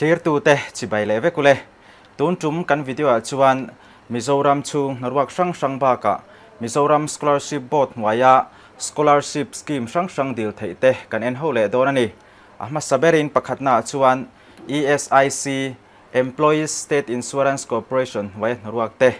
Thlirtute chibai leh vek ule. Tun tum kan video ah chuan Mizoram chhung hnaruak hrang hrang bakah Mizoram Scholarship Board hnuaia Scholarship Scheme hrang hrang dil theih te kan en ho leh dawn a ni. A hmasa berin pakhatnaah chuan ESIC, Employees State Insurance Corporation hnuaia hnaruak te.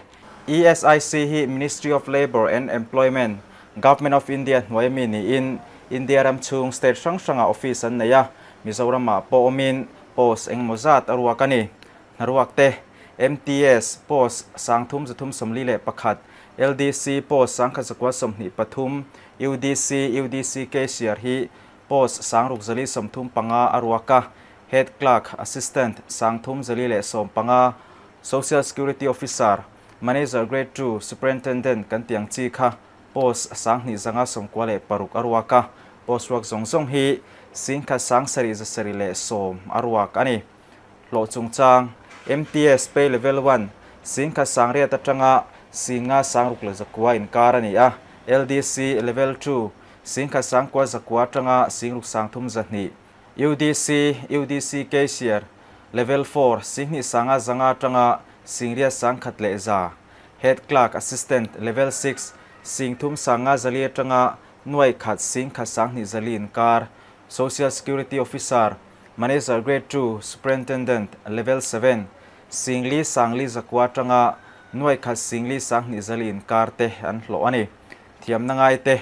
ESIC hi Ministry of Labour and Employment, Government of India hnuaia mi niin India ram chhung state hrang hrangah office an nei a, Mizoramah pawh awmin post engemaw zat a ruak a ni. Hnaruak te, MTS, post 3341, LDC, post 1123, UDC, UDC Cashier hi post 6435 a ruak a, Head Clerk, Assistant, 3415, Social Security Officer, Manager Grade Two, Superintendent kan tih ang chi kha post 2596 a ruak a, post ruak zawng zawng hi 17,710 a ruak a ni. Hlawh chungchang, MTS Pay Level One, 1800 atanga 56,900 inkar a ni a, LDC Level Two, 19,900 atanga 63,200, UDC, UDC Cashier, Level Four, 25,500 atanga 81,100, Head Clerk Assistant, Level Six, 35,400 atanga 1000 12,400 inkar, Social Security Officer, Manager Grade Two, Superintendent, Level Seven, 44,900 atanga 1000 42,400 inkar te an hlawh a ni. Thiamna ngai te,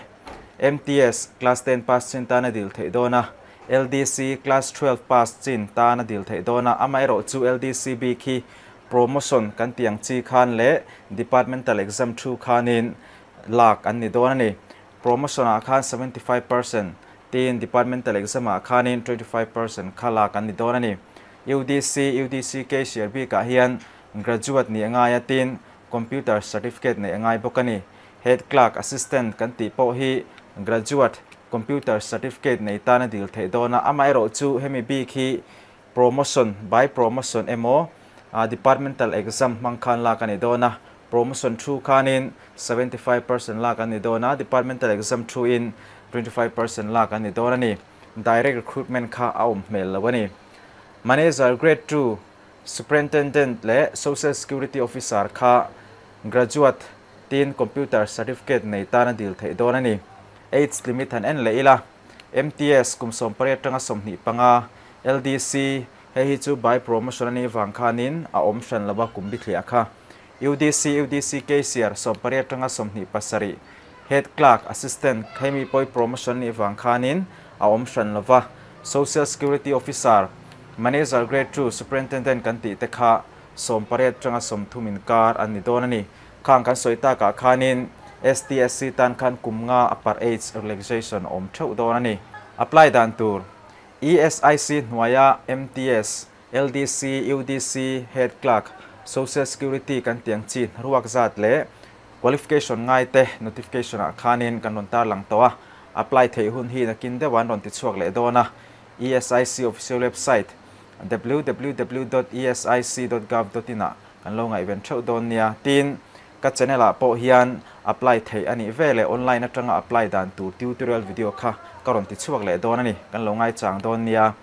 MTS, Class Ten pass chin tan a dil theih dawn a, LDC, Class 12 pass chin tan a dil theih dawn a, amaherawhchu LDC bik hi promotion kan tih ang chi khan leh departmental exam thu khanin lak an ni dawn a ni. Promotion ah khan 75% tin departmental exam ah khanin 25% kha lak an ni dawn a ni. UDC, UDC Cashier bikah hian graduate nih a ngai a tin computer certificate neih a ngai bawk a ni. Head Clerk Assistant kan tih pawh hi graduate computer certificate nei tan a dil theih dawn a, amaherawhchu hemi bik hi promotion by promotion emaw departmental exam hmang khan lak a ni dawn a, promotion thu khanin 75% lak an ni dawn a, departmental exam thu in 25% lak an ni dawn a ni. Direct recruitment kha a awm hmel lo a ni. Manager Grade Two, Superintendent leh Social Security Officer kha graduate tin computer certificate nei tan a dil theih dawn a ni. Age limit han en leh ila, MTS kum 18 atanga 25, LDC, hei hi chu by promotion a nih vang khanin a awm hran lo a kum bithliah kha. UDC, UDC Cashier 18 atanga 27, Head Clerk, Assistant, hemi pawh hi promotion a nih vang khanin a awm hran lo va, Social Security Officer, Manager Grade Two, Superintendent kan tih te kha 18 atanga 30 inkar an ni dawn a ni. Khang kan sawi takah khanin STSC tan khan kum nga upper age relaxation awm theuh dawn a ni. Apply dan tur, ESIC hnuaia MTS, LDC, UDC, Head Clerk, Social Security kan tih ang chi ruak zat leh qualification ngai te notification ah khanin kan rawn tarlang tawh a, apply theih hun hi nakin deuh an rawn ti chhuak leh dawn a. ESIC official website www dot esic dot gov dot in ah kan lo ngaihven theuh dawn nia. Tin, ka channel ah pawh hian apply theih a nih ve leh online atanga apply dan tur tutorial video kha ka rawn ti chhuak leh dawn a ni, kan lo ngaichang dawn nia.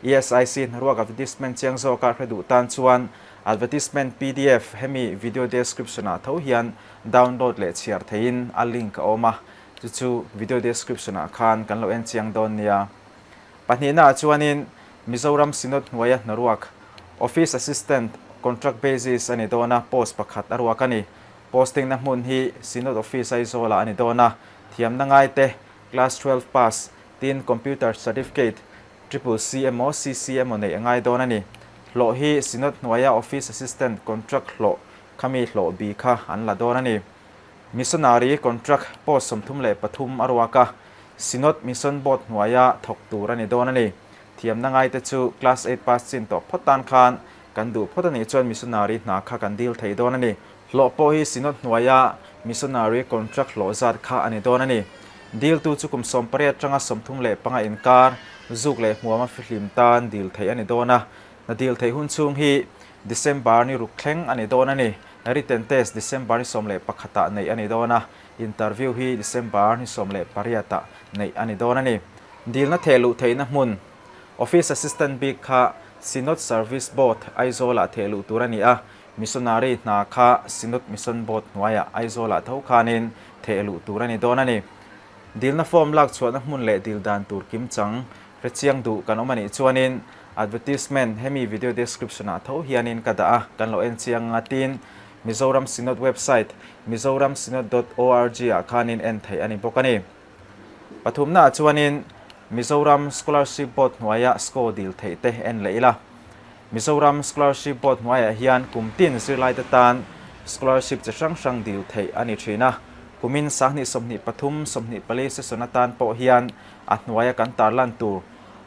ESIC hnaruak advertisement chiang zawka hre duh tan chuan advertisement pdf hemi video description ah tho hian download leh chhiar theihin a link a awm a, chu chu video description ah khan kan lo en chiang dawn nia. Pahnihna ah chuanin Mizoram Synod hnuaia hnaruak Office Assistant contract basis a ni dawn a, post pakhat a ruak a ni. Posting na hmun hi Synod Office Aizawl ah a ni dawn a, thiamna ngai te Class 12 pass tin computer certificate Triple C emaw CC emaw neih a ngai dawn a ni. Hlawh hi Synod hnuaia Office Assistant contract hlawh khami hlawh bi kha an la dawn a ni. Missionary contract post 33 a ruak a, Synod Mission Board hnuaia thawk tur a ni dawn a ni. Thiamna ngaite chu Class Eight pass chin tawh phawt tan khan kan duh phawt a nih chuan missionary hna kha kan dil thei dawn a ni. Hlawh pawh hi Synod hnuaia missionary contract hlawh zat kha a ni dawn a ni. Diltu chu kum 18 atanga 35 inkar zuk leh hmuam a fihlim tan dil theih a ni dawn a. Na dil theih hun chhung hi December ni ruk thleng a ni dawn a ni. Written test December ni 11 ah neih a ni dawn a, interview hi December ni 18 ah neih a ni dawn a ni. Dilna theh luh theihna hmun Office Assistant bik kha Synod Service Board, Aizawlah thehluh tur a ni a, Missionary hna kha Synod Mission Board hnuaiah Aizawlah tho khanin thehluh tur a ni dawn a ni. Dilna form lak chhuahna hmun leh dil dan tur kimchang hrechiang duh kan awm a nih chuanin advertisement hemi video description ah tho hianin ka dah a, kan lo en chiang anga tin Mizoram Synod website mizoramsynod dot org ah khanin en theih a ni bawk a ni. Pathumna ah chuanin Mizoram Scholarship Board hnuaia score dil theih te en leh ila. Mizoram Scholarship Board hnuaiah hian kum tin zirlaite tan scholarship chi hrang hrang dil theih a ni thin a. Kumin sanghnih 23 24 session atan pawh hian a hnuaia kan tarlan tur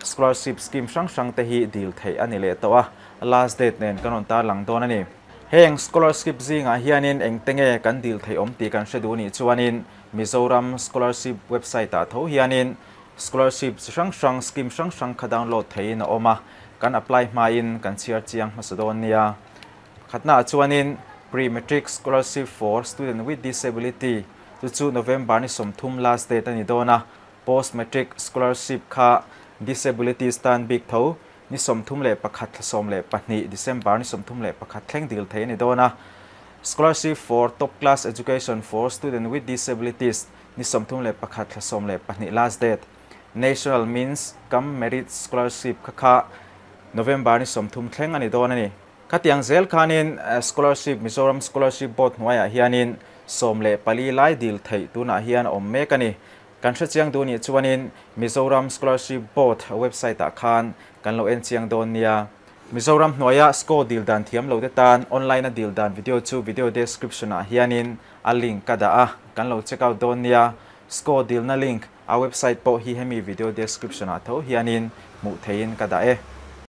scholarship scheme hrang hrang te hi dil theih a ni leh tawh a, last date nen kan rawn tarlang dawn a ni. Heng scholarship zingah hianin engte nge kan dil theih awm tih kan hre duh nih chuanin Mizoram Scholarship website-ah tho hianin Scholarship chi hrang hrang, scheme hrang hrang kha download theihin a awm a, kan apply hmain kan chhiar chiang hmasa dawn nia. Khatnaah chuanin Pre-Matric Scholarship for Student with Disability chu chu November ni 30 last date a ni dawn a, Post-Matric Scholarship kha Disabilities tan bik tho ni 31 thla 12 December ni 31 thleng dil thei a ni dawn a, Scholarship for Top Class Education for Student with Disabilities Ni 31 thla 12 last date, National Means cum Merit Scholarship kha kha November ni 30 thleng a ni dawn a ni. Khatiang zel khanin Scholarship Mizoram Scholarship Board hnuaiah hianin 14 lai dil theih tunah hian a awm mek a ni. Kan hrechiang duh nih chuanin Mizoram Scholarship Board website-ah khan kan lo en chiang dawn nia. Mizoram hnuaia score dil dan thiam lo te tan online a dil dan video chu video description-ah hianin a link ka dah a, kan lo check out dawn nia. Score dilna link a website pawh hi hemi video description ah tho hianin hmuh theihin ka dah e.